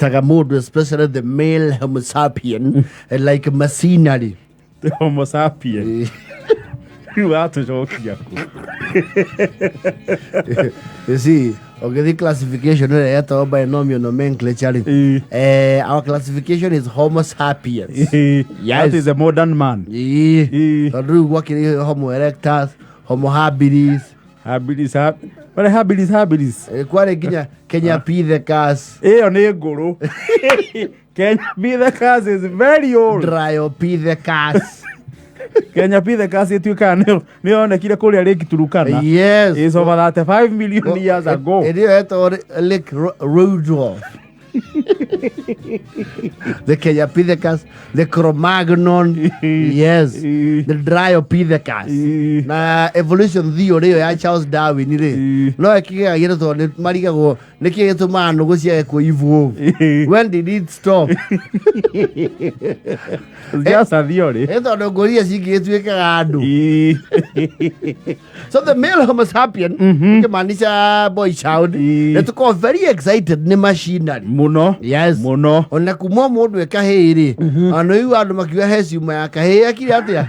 Taga mũndũ, especially the male homo sapien, like machinery. Homo sapien rĩu watũcokia kũ? You see, ũgĩthiĩ classification ĩrĩa yetagwo binomial nomenclature rĩ, our classification is homo sapiens. Yes. Yes. That is a modern man. Ĩĩ. Ĩĩ. Tondũ rĩu gwakĩrĩ homo erectus, homo habilis, Habilis, Wale habilis, habilis. Kwarĩ nginya Kenya pithecus. Ĩyo nĩ ngũrũ. Kenya Pithecus is very old. Dryopithecus. Kenya Pithecus ĩtuĩkaga nĩyo yonekire kũrĩa Lake Turkana. Yes. Is over 35 million years ago. Ĩrĩa yetagwo Lake Rudolph. The Kenyapithecus, the Cro-Magnon, yes, the Dryopithecus. Na evolution theory ĩyo ya Charles Darwin rĩ, no ĩkĩgeragia tondũ nĩ marigagwo nĩkĩ gĩtũmaga nũgũ ciage kũ evolve. When did it stop? It's just a theory. Ĩ tondũ ngũria cingĩgĩtuĩkaga andũ. So the male homo sapien, ukimaanisha boy child, nĩ tũkoragwo very excited nĩ machinery. Mũno. Yes. Mũno. Ona kuma mũndũ e kahĩĩ rĩ, ona rĩu andũ makiuga he ciuma ya kahĩĩ akire atĩa?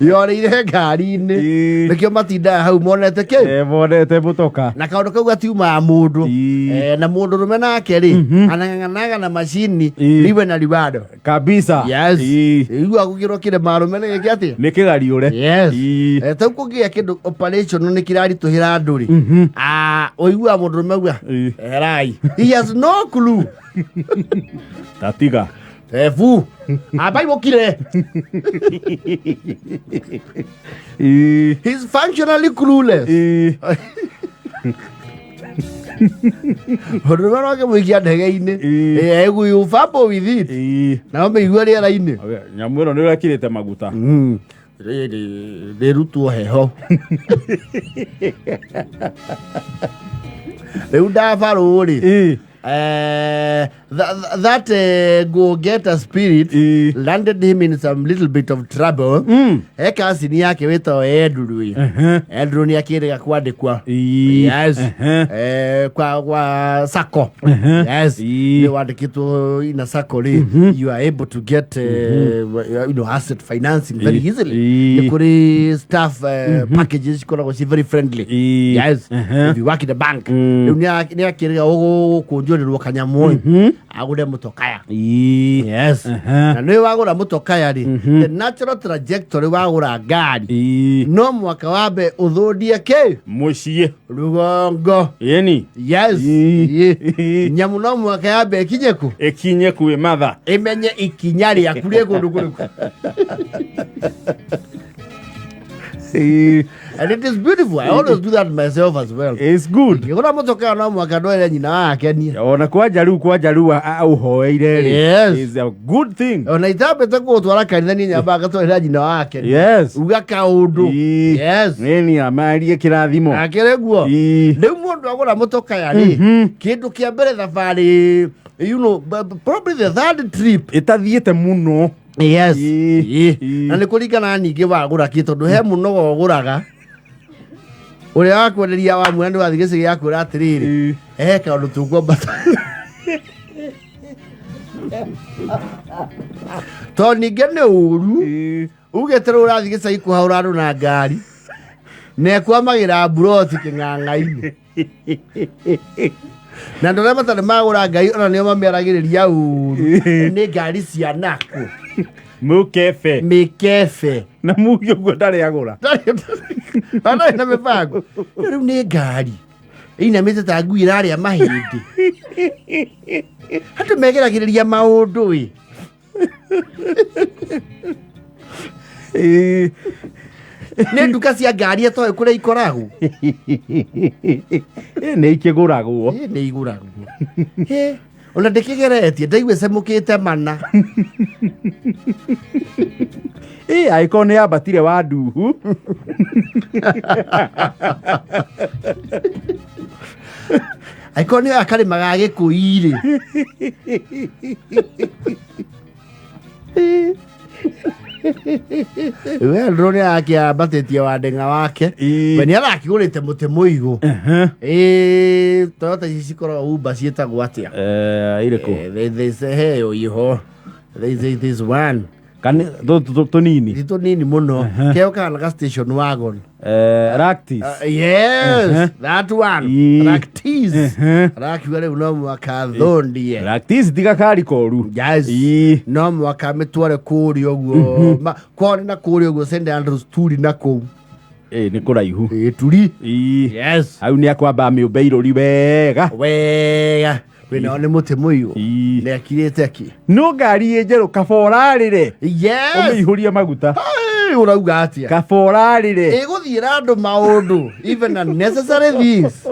Yorĩire ngari-inĩ. Nĩkĩo matindaga hau monete kĩ? Monete mũtoka. Na kaũndũ kau gatiumaga mũndũ. Na mũndũ rũme nake rĩ, anang'ang'anaga na macini liwe na liwado. Kabisa. Yes. Ii. Igua gũkĩrwo kĩrĩma arũme nĩ gĩkĩ atĩa? Nĩ kĩgariũre. Yes. Ii. Tau kũngĩgĩa kĩndũ operation nĩ kĩraritũhĩra andũ rĩ, ũiguaga mũndũ rũme auga, "Erai." He has no clue. Tatiga. Ebu. Ambai mũkire. Ii. He's functionally clueless. Ii. Ũndũ ũrĩa ũrakĩmũikia ndege-inĩ. Ii. You fumble with it. Ii. Na ũmĩigua rĩera-inĩ. Nyamũ ĩno nĩ ũrekĩrĩte maguta. Rĩrĩ rĩrutwo heho. Rĩu ndabarũ rĩ. Ii. That go-getter spirit landed him in some little bit of trouble. He cousin yake wĩtagwo Andrew. Andrew nĩ akĩrĩga kwandĩkwa. Yes. Kwa sacco. Yes. Nĩ wandĩkĩtwo ina sacco rĩ, you are able to get asset financing very easily. Nĩ kũrĩ staff packages cikoragwo ci very friendly. Yes. If you work in the bank. Rĩu nĩ akĩrĩga gũkũnjũrĩrwo kanyamũ agũre mũtokaya. Yes. Na nĩ wagũra mũtokaya rĩ, the natural trajectory wagũra ngari no mwaka wambe ũthũndie kĩ? Mũciĩ. Rũgongo. Ĩni. Yes. Ii. Ii. Nyamũ no mwaka yambe ĩkinye kũ? Ĩkinye kwĩ matha. Ĩmenye ikinya rĩaku rĩ kũndũ kũrĩkũ. And it is beautiful. I always do that myself as well. It's good. Ngĩgũra mũtokaya no mwaka ndwere nyina wakenie. Ona kwanja rĩu kwanja rĩu aũhoeire rĩ. Yes. Is a good thing. Ona itambĩte kũũtwara kanitha niĩ nyambaga ngatwarĩra nyina wake. Yes. Uga kaũndũ. Ii. Yes. Nĩni amarie kĩrathimo. Akĩrĩ guo. Ii. Rĩu mũndũ agũra mũtokaya rĩ, kĩndũ kĩa mbere thabarĩ, probably the third trip. Ĩtathiĩte mũno. Yes. Ii. Ii. Ii. Na nĩ kũringana ningĩ wagũra kĩ tondũ he mũnogo ũgũraga ũrĩa wakwenderia wa muona nĩ wathiĩ gĩcagi akwĩra atĩrĩrĩ, Ii. he kaũndũ tũkwambata tondũ ningĩ nĩ ũru Ii. ugĩte rĩu ũrathiĩ gĩcagi kũhaũra andũ na ngari na ĩkwamagĩra mburoti kĩng'ang'a-inĩ na andũ arĩa matarĩ magũra ngai ona nĩo mamĩaragĩrĩria ũru nĩ ngari cia nako Mũkebe. Mĩkebe. Na mugi ũguo ndarĩ agũra. Ndarĩ na mĩbango rĩu nĩ ngari ĩinamĩte ta ngui ĩrarĩa mahĩndĩ andũ megeragĩrĩria maũndũ ĩ. Ĩĩ. Nĩ nduka cia ngari atoĩ kũrĩa ikoragwo. Ĩ, nĩ ikĩgũragwo. Ĩ, nĩ igũragwo. Ĩ, ona ndĩkĩgeretie ndaigua ĩcemũkĩte mana. Ĩ, angĩkorwo nĩ yambatire wa nduhu. Angĩkorwo nĩ akarĩma ga gĩkũi rĩ. We ndå nä arakĩambatĩtie wandenga wake. Ĩĩ. We nĩ arakĩgũrĩte mũtĩ mũigũ. Ĩĩ, Toyota ici cikoragwo Uber ciĩtagwo atĩa? Irĩkũ? There's a heo iho. There's one. Kani tũnini. Ti tũnini mũno. Keo kana ga station wagon. Ractis. Yes, that one. Ĩĩ. Ractis. Arakiuga rĩu no mwaka thondie. Ractis tiga kari koru. Yes. Ĩĩ. No mwaka mĩtware kũrĩa ũguo. Kwao nĩ na kũrĩa ũguo St Andrews turi na kũu. Ĩĩ, nĩ kũraihu. Ĩĩ, turi. Ĩĩ. Yes. Hau nĩ akwamba mĩũmbe irũri wega. Wega. Wĩnao nĩ mũtĩ mũigũ. Ĩĩ. Nĩ akirĩte ki. No ngari ĩ njerũ kaba ũrarĩre. Yes. Ũmĩihũrie maguta. Hey, ũrauga atĩa? Kaba ũrarĩre. Ĩgũthiĩra andũ maũndũ even unnecessary things.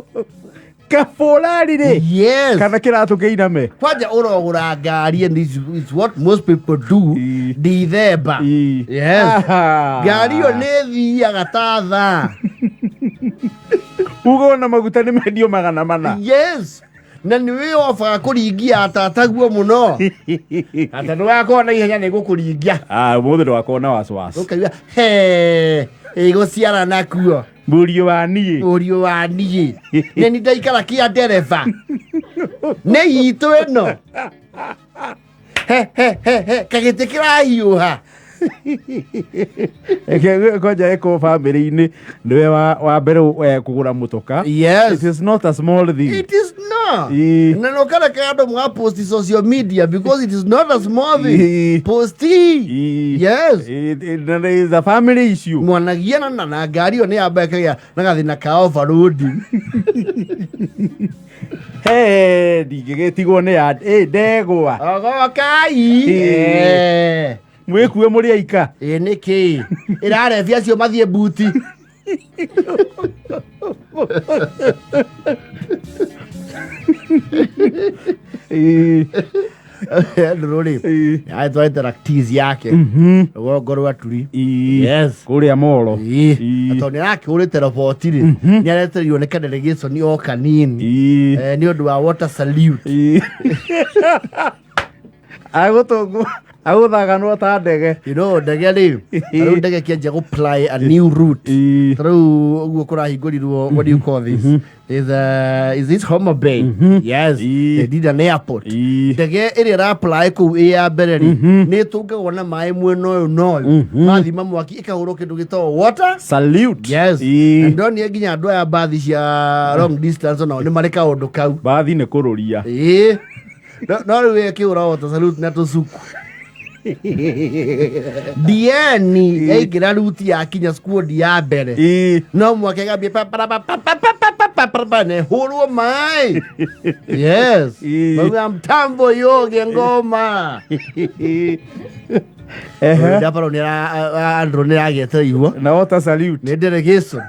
Kaba ũrarĩre. Yes. Kana kĩratũ kĩiname. Kwanja ũrogũra ngari and it's what most people do. Ĩĩ. Ndithemba. Ĩĩ. Yes. Aha. Ngari ĩyo nĩ ĩthiaga ta thaa. Uga ona maguta nĩ mendio 400. Yes. Na nĩ wĩyobaga kũringia atataguo mũno. Ata ndũgakorwo na ihenya nĩ gũkũringia. Ah, ũmũthĩ ndũgakorwo na wasiwasi. Ũkaigua he ĩgũciara nakuo. Mũriũ wa niĩ. Mũriũ wa niĩ. Nĩ ni ndaikara kĩa ndereba. Nĩ itũ ĩno. He he he he kagĩtĩ kĩrahiũha. Eke kwanja eko bamĩrĩ-inĩ nĩwe wa mbere kũgũra mũtoka. Yes. It is not a small thing. It is not. Ĩĩ. Na no kana ka andũ mũgapost social media because it is not a small thing. Ĩĩ. Posti. Ĩĩ. Yes. Na there is a family issue. Mwanagiana na ngari ĩyo nĩ yamba ĩkagĩa na gathĩna ka overloading. He, ndingĩgĩtigwo nĩ ya ndegwa. Ogokai. Ĩĩ. Mwĩkue mũrĩ aika. Ĩĩ nĩkĩ? Ĩrarebia acio mathiĩ buti. Ĩĩ. Andũ rĩ. Ĩĩ. Agĩtwarĩte Ractis yake. Rũgongo rwa Turi. Ĩĩ. Yes. Kũrĩa moro. Ĩĩ. Ĩĩ. Tondũ nĩ arakĩhũrĩte roboti rĩ. Nĩ aretereirwo nĩ kadelegation o kanini. Ĩĩ. Nĩ ũndũ wa water salute. Ĩĩ. Agũtũngwo agũthaganwo ta ndege. You know, ndege rĩ, rĩu ndege kĩanjia gũ fly a new route. Ĩĩ. Ta rĩu ũguo kũrahingũrirwo, what do you call this? Is this Homa Bay? Yes. Ĩĩ. They did an airport. Ĩĩ. Ndege ĩrĩa ĩraply kũu ĩ ya mbere rĩ, nĩ ĩtũngagwo na maĩ mwena ũyũ na ũyũ. Mathima mwaki ĩkahũrwo kĩndũ gĩtagwo water. Salute. Yes. Ĩĩ. Na ndonire nginya andũ aya mbathi cia long distance onao nĩ marĩ kaũndũ kau. Bathi nĩ kũrũria. Ĩĩ. No rĩu ĩkĩhũra water salute na tũcuku. Dieni yaingĩra ruti yakinya squad ya mbere. Ĩĩ. No mwake gambie pa pa pa pa pa pa pa pa pa pa ne hurwo mai. Yes. Ĩĩ. Mauga mtambo yoge ngoma. Ehe. Ndaparo nĩ Andrew nĩ aragĩetereirwo. Na water salute. Nĩ delegation.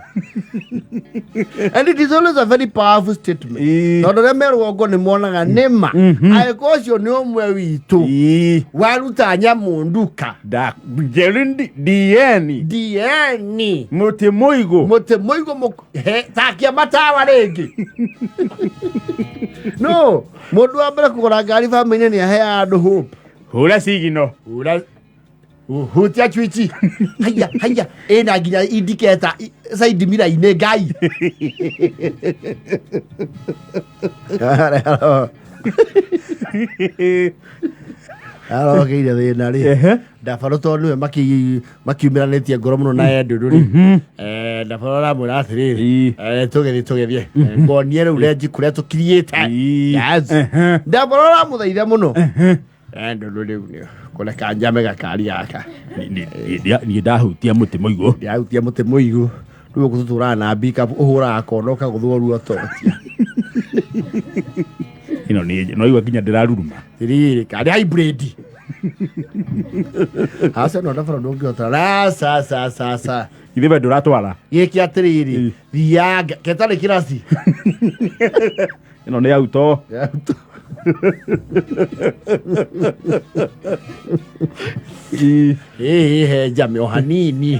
And it is always a very powerful statement. Ĩĩ. Tondũ arĩa me rũgongo nĩ monaga nĩma. Angĩkorwo ũcio nĩ ũmwe witũ. Ĩĩ. Waruta nyamũ nduka. Da Jerundi Dieni. Dieni. Mũtĩ mũigũ. Mũtĩ mũigũ takia matawa rĩngĩ. No, mũndũ wa mbere kũgũra ngari bamĩrĩ-inĩ nĩ aheaga andũ hope. Hũra sigino. Hũra hutia chwichi. Haya, haya, ĩna nginya indicator side mirror-inĩ Ngai. Arokeire thĩna rĩ. Ehe. Ndabaro tondũ nĩwe makiumĩranĩtie ngoro mũno na Andrew rĩ. Ndabaro aramwĩra atĩrĩrĩ, Ĩĩ. tũgĩthiĩ tũgĩthiĩ. Ngonie rĩu renji kũrĩa tũkiriĩte. Ĩĩ. Yes. Ehe. Ndabaro aramũthaitha mũno. Andrew rĩu nĩ kũreka njame gakari gaka. Niĩ ndahutia mũtĩ mũigũ. Ndĩrahutia mũtĩ mũigũ. Rĩu gũkũ tũtũraga na pickup ũhũraga kona ũkagũthwo ruototia. Ĩno nĩ no igua nginya ndĩraruruma. Rĩrĩ karĩ hybrid. Aca no ndabara ndũngĩhota. Ra sa sa sa sa. Ithe we ndũratwara. Gĩkĩ atĩrĩrĩ, thianga ketarĩ kĩraci. Ĩno nĩ auto. Ĩĩ. Ĩĩ he njame o hanini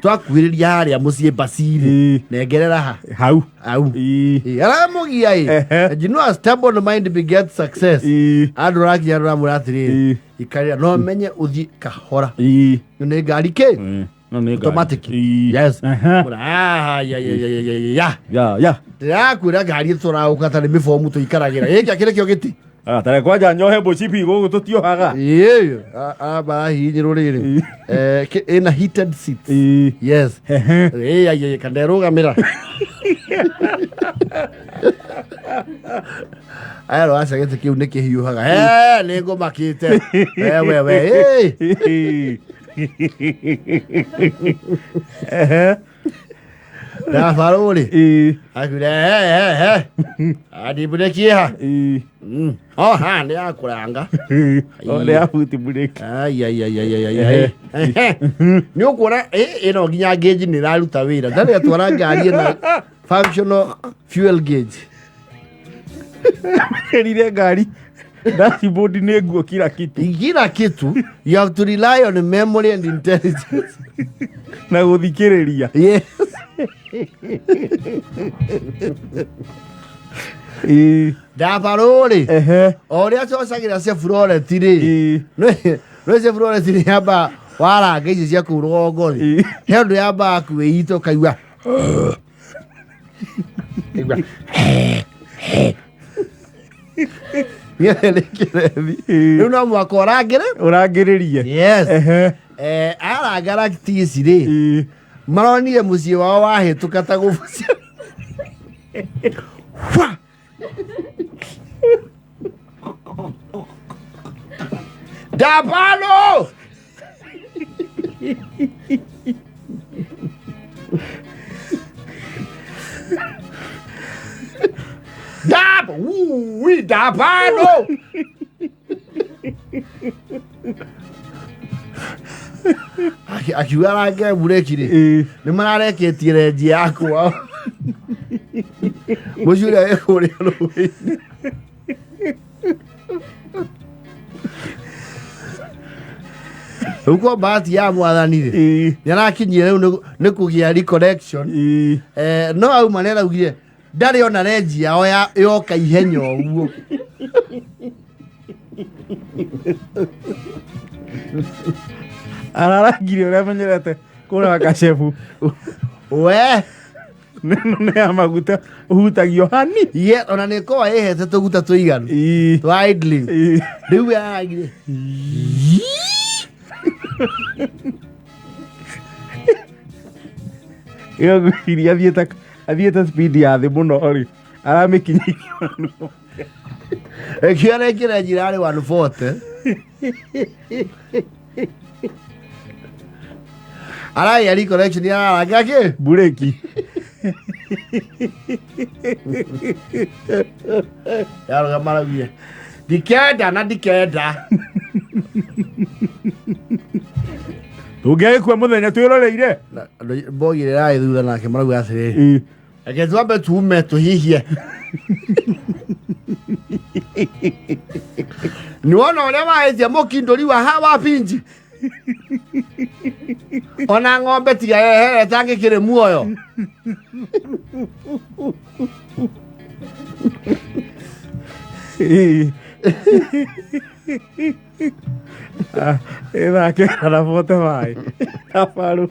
twakuhĩrĩria harĩa mũciĩ mbacirĩ Ĩĩ. nengerera ha Hau. Au. Ĩĩ. Ĩĩ, aramũgia ĩ. Ehe. And you know a stubborn mind begets success. Ĩĩ. Andũ rakinya rũramwĩra atĩrĩrĩ, Ĩĩ. ikarĩra no menye ũthiĩ kahora. Ĩĩ. Nĩ ngari kĩ? Ĩĩ. No nĩ ngari. Automatic. Ĩĩ. Yes. Aha. Mũra, ah, ya, ya, ya, ya, ya, ya. Ya, ya. Ndĩrakwĩra ngari tũraũka tarĩ mĩbomu tũikaragĩra. Gĩkĩ akĩrĩ kĩo gĩti. Ah, tare kwanja nyohe mũcibi gũkũ tũtiohaga. Ĩĩ, ambarahihinyĩrwo rĩrĩ. Eh, ĩna heated seats. Ĩĩ. Yes. Ehe. Ĩĩ, ai, ai, kanderũgamĩra. Aya rwaca gĩtĩ kĩu nĩ kĩhiũhaga. Eh, nĩ ngũmakĩte. We, we, we. Ĩĩ. Ehe. Ndabarũ rĩ. Ĩĩ. Akiuga, he, he, he. Andibure kĩeha. Ĩĩ. Oh, ha, nĩ ya kũranga. O, nĩ ya buti bureki. Ai, ai, ai, ai, ai, ai, ai. Ehe. Nĩ ũkuona ĩno nginya gauge nĩ ĩraruta wĩra. Ndarĩ atwara ngari ĩna functional fuel gauge. Erire ngari dashboard nĩ nguo kila kitu. Kila kitu you have to rely on memory and intelligence. Na gũthikĩrĩria. Yes. Ĩĩ. Ndabarũ rĩ. Ehe. O ũrĩa cocagĩra Chevrolet rĩ. Ĩĩ. Nĩ Chevrolet nĩ yamba waranga icio cia kũu rũgongo rĩ. Ĩĩ. He ũndũ yambaga kwĩita ũkaigua. Kaigua. Nĩgetha rĩkĩrethi. Ĩĩ. Rĩu no mũhaka ũrangĩre. Ũrangĩrĩrie. Yes. Ehe. Eh, aranga rakiti ici rĩ. Ĩĩ. Maronire mũciĩ wao wahĩtũka ta gũbucia. Hwa! Ndabano! Dab! Woo! Ndabano! Akiuga arange bureki rĩ. Ĩĩ. Nĩ marareketie renji yakwa. Mũciĩ ũrĩa wĩ kũrĩa rũĩ-inĩ. Rĩu kwa bahati ya mwathani rĩ, Ĩĩ. nĩ arakinyire rĩu nĩ kũgĩa reconnection. Ĩĩ. Eh, no auma nĩ araugire ndarĩ ona renji yao yoka ihenya ũguo. Ararangire ũrĩa amenyerete kũranga cebu. We. Nĩno nĩ ya maguta ũhutagio hani. Ye, ona nĩ ĩkoragwo ĩhete tũguta tũiganu. Ĩĩ. Twa idling. Ĩĩ. Rĩu we arangire. Ĩyo ngwĩciria athiĩte speed ya thĩ mũno rĩ. Aramĩkinyĩria. Ĩkĩo arekĩra njĩra arĩ 140. Aragĩa reconnection araranga kĩ? Bureki. Yarũgama araugire ndikenda na ndikenda. Tũngĩagĩkua mũthenya twĩroreire. Na andũ mbogi ĩrĩa ĩrarĩ thutha nake marauga atĩrĩrĩ, Ĩĩ. reke twambe tume tũhihie. Nĩwona ũrĩa wahĩtia mũkindũri wa ha wa pinji. Ona ng'ombe tiga yehere tangĩkĩrĩ muoyo. Ĩĩ. Ah, ĩthake na bote maĩ. Tabarũ.